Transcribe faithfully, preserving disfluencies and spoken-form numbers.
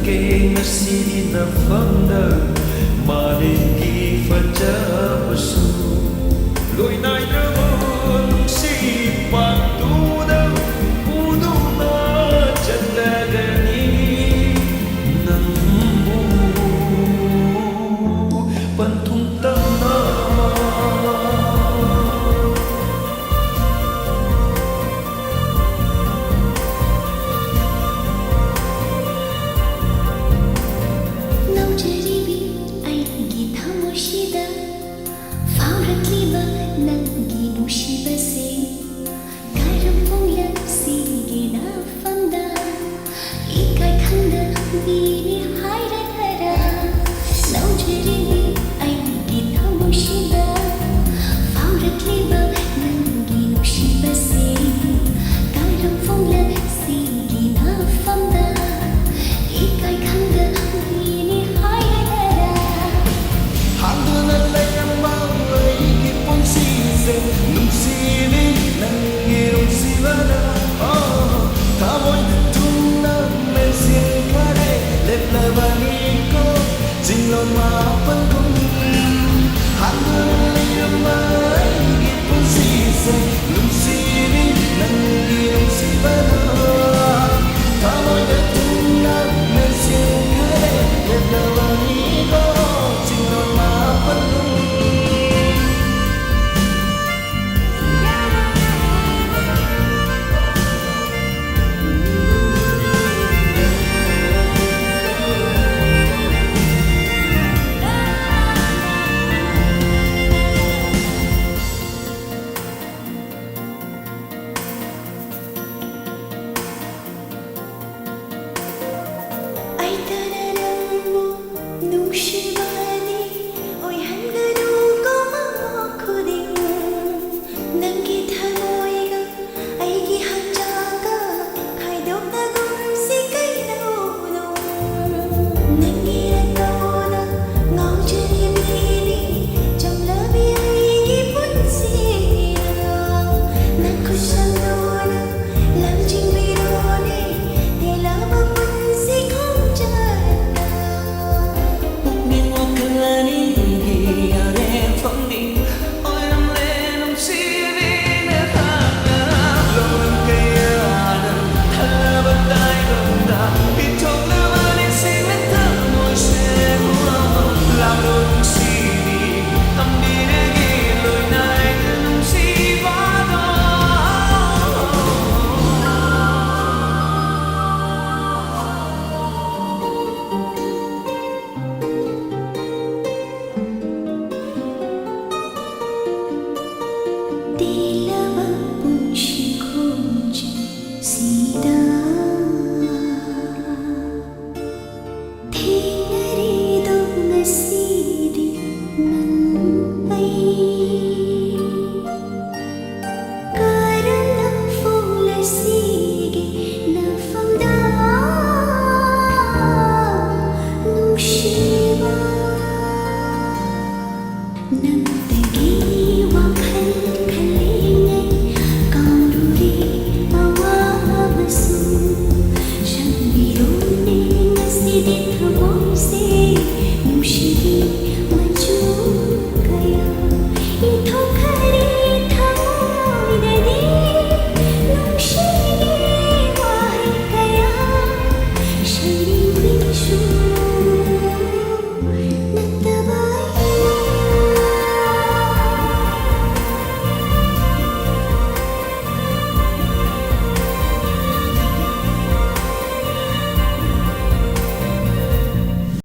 ꯉꯁꯤꯗꯤ ꯅꯐꯝꯗ ꯃꯥꯂꯦꯝꯒꯤ ꯐꯖꯕꯁꯨ ꯂꯣꯏꯅꯥꯏꯗ꯭ꯔꯕ ꯅꯨꯡꯁꯤꯠ ꯄꯥꯛꯇꯨꯗ ꯄꯨꯗꯨꯅ ꯆꯠꯂꯒꯅꯤ ꯅꯪꯕꯨ ꯄꯟꯊꯨꯡ ꯇꯝꯅꯕ꯫ ꯅꯧꯖꯔꯤꯕꯤ ꯑꯩꯒꯤ ꯊꯃꯣꯏꯁꯤꯗ ꯐꯥꯎꯔꯛꯂꯤꯕ ꯅꯪꯒꯤ ꯅꯨꯡꯁꯤꯕꯁꯦ ꯀꯔꯝ ꯐꯣꯡꯂꯛꯁꯤꯒꯦ ꯅꯐꯝꯗ ꯏꯀꯥꯏ ꯈꯪꯗꯕꯤꯅꯤ ꯍꯥꯏꯔꯗꯔ ꯅꯧꯖꯔꯤꯕꯤ ꯑꯩꯒꯤ ꯊꯃꯣꯏꯁꯤꯗ ꯐꯥꯎꯔꯛꯂꯤꯕ ꯅꯪꯒꯤ ꯅꯨꯡꯁꯤꯕꯁꯦ ꯀꯔꯝ ꯐꯣꯡꯂꯛꯁꯤꯒꯦ ꯅꯐꯝꯗ ꯏꯀꯥꯏ ꯈꯪꯗꯕꯤꯅꯤ ꯍꯥꯏꯔꯗꯔ ꯍꯥꯡꯗꯨꯅ ꯂꯩꯔꯝꯕ ꯑꯩꯒꯤ ꯄꯨꯟꯁꯤꯁꯦ ꯅꯨꯡꯁꯤꯕꯤ ꯅꯪꯒꯤ ꯅꯨꯡꯁꯤꯕꯅ ꯑꯣ ꯊꯃꯣꯏꯗ ꯊꯨꯡꯅ ꯃꯦꯟꯁꯤꯟꯈꯔꯦ ꯂꯦꯞꯂꯕꯅꯤꯀꯣ ꯆꯤꯡꯂꯣꯟ ꯃꯥꯄꯜꯒꯨꯝ ꯍꯥꯡꯗꯨꯅ ꯂꯩꯔꯝꯕ ꯑꯩꯒꯤ ꯄꯨꯟꯁꯤꯁꯦ ꯅꯨꯡꯁꯤꯕꯤ ꯅꯪꯒꯤ ꯅꯨꯡꯁꯤꯕꯅ ꯊꯃꯣꯏꯗ ꯊꯨꯡꯅ ꯃꯦꯟꯁꯤꯟꯈꯔꯦ ꯂꯦꯞꯂꯕꯅꯤꯀꯣ ꯆꯤꯡꯂꯣꯟ ꯃꯥꯄꯜꯒꯨꯝ꯫ ꯑꯩꯇꯅ ꯅꯪꯕꯨ ꯅꯨꯡꯁꯤꯕ